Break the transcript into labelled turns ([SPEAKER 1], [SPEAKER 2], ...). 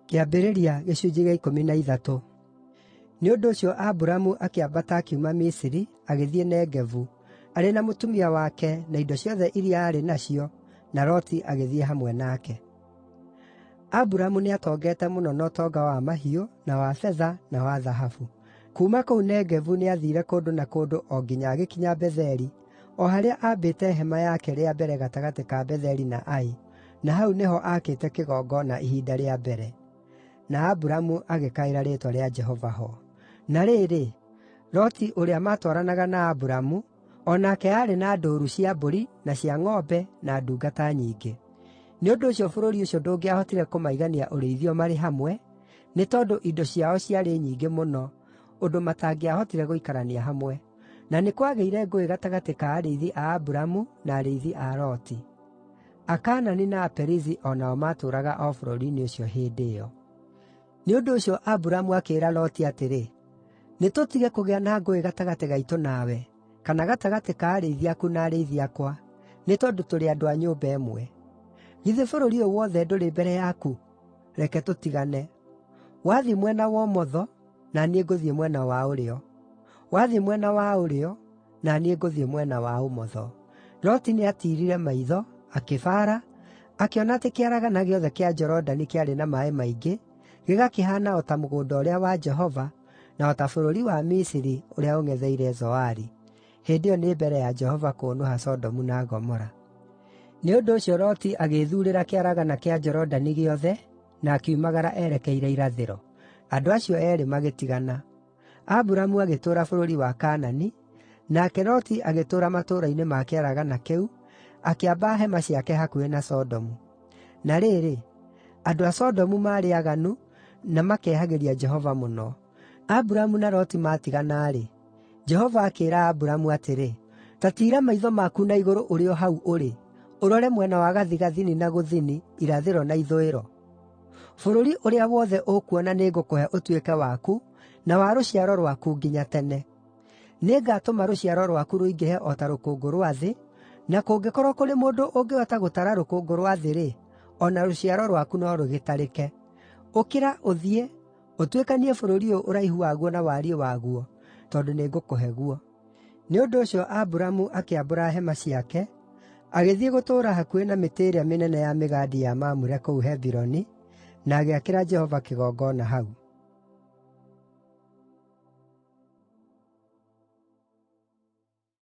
[SPEAKER 1] Kĩambĩrĩria gĩcunjĩ gĩa 13. Nĩ ũndũ ũcio Aburamu akĩambata akiuma Misiri, agĩthiĩ Negevu, arĩ na mũtumia wake na indo ciothe iria aarĩ nacio, na Loti agĩthiĩ hamwe nake. Aburamu nĩatongete mũno na ũtonga wa mahiũ, na wa betha, na wa thahabu. Kuuma kũu Negevu nĩathiire kũndũ na kũndũ o nginya agĩkinya Betheli, o harĩa aambĩte hema yake rĩa mbere gatagatĩ ka Betheli na Ai, na hau nĩho aakĩte kĩgongona ihinda rĩa mbere. Na Aburamu agĩkaĩra rĩĩtwa rĩa Jehova ho. Na rĩrĩ, Loti ũrĩa maatwaranaga na Aburamu, o nake aarĩ na ndũũru cia mbũri na cia ng'ombe na ndungata nyingĩ. Nĩ ũndũ ũcio bũrũri ũcio ndũngĩahotire kũmaigania ũrĩithio marĩ hamwe, nĩ tondũ indo ciao ciarĩ nyingĩ mũno, ũndũ matangĩahotire gũikarania hamwe. Na nĩ kwagĩire ngũĩ gatagatĩ ka arĩithi a Aburamu na arĩithi a Loti. Akaanani na Aperizi o nao maatũũraga o bũrũri-inĩ ũcio hĩndĩ ĩyo. Nĩ ũndũ ũcio Aburamu akĩĩra Loti atĩrĩ, “Nĩtũtige kũgĩa na ngũĩ gatagatĩ gaitũ nawe, kana gatagatĩ ka arĩithi aku na arĩithi akwa, nĩ tondũ tũrĩ andũ a nyũmba ĩmwe. Githĩ bũrũri ũyũ wothe ndũrĩ mbere yaku? Reke tũtigane. Wathiĩ mwena wa ũmotho, na niĩ ngũthiĩ mwena wa ũrĩo; wathiĩ mwena wa ũrĩo, na niĩ ngũthiĩ mwena wa ũmotho.” Loti nĩatiirire maitho, akĩbaara, akĩona atĩ kĩaragana gĩothe kĩa Jorodani kĩarĩ na maaĩ maingĩ, gĩgakĩhaana o ta mũgũnda ũrĩa wa Jehova, na o ta bũrũri wa Misiri ũrĩa ũng'etheire Zoari. Hĩndĩ ĩyo nĩ mbere ya Jehova kũũnũha Sodomu na Gomora. Nĩ ũndũ ũcio Loti agĩĩthuurĩra kĩaragana kĩa Jorodani gĩothe, na akiumagara erekeire irathĩro. Andũ acio eerĩ magĩtigana. Aburamu agĩtũũra bũrũri wa Kaanani, nake Loti agĩtũũra matũũra-inĩ ma kĩaragana kĩu, akĩamba hema ciake hakuhĩ na Sodomu. Na rĩrĩ, andũ a Sodomu maarĩ aaganu na makehagĩria Jehova mũno. Aburamu na Loti maatigana-rĩ, Jehova akĩĩra Aburamu atĩrĩ, “Ta tiira maitho maku na igũrũ ũrĩ o hau ũrĩ, ũrore mwena wa gathigathini na gũthini, irathĩro na ithũĩro. Bũrũri ũrĩa wothe ũkuona nĩngũkũhe ũtuĩke waku na wa rũciaro rwaku nginya tene. Nĩngatũma rũciaro rwaku rũingĩhe o ta rũkũngũ rwa thĩ, na kũngĩkorwo kũrĩ mũndũ ũngĩhota gũtara rũkũngũ rwa thĩ-rĩ, o na rũciaro rwaku no rũgĩtarĩke. Ũkĩra ũthiĩ, ũtuĩkanie bũrũri ũyũ ũraihu waguo na wariĩ waguo, tondũ nĩngũkũhe guo.” Nĩ ũndũ ũcio Aburamu akĩambũra hema ciake, agĩthiĩ gũtũũra hakuhĩ na mĩtĩ ĩrĩa mĩnene ya mĩgandi ya Mamure kũu Hebironi, na agĩakĩra Jehova kĩgongona hau.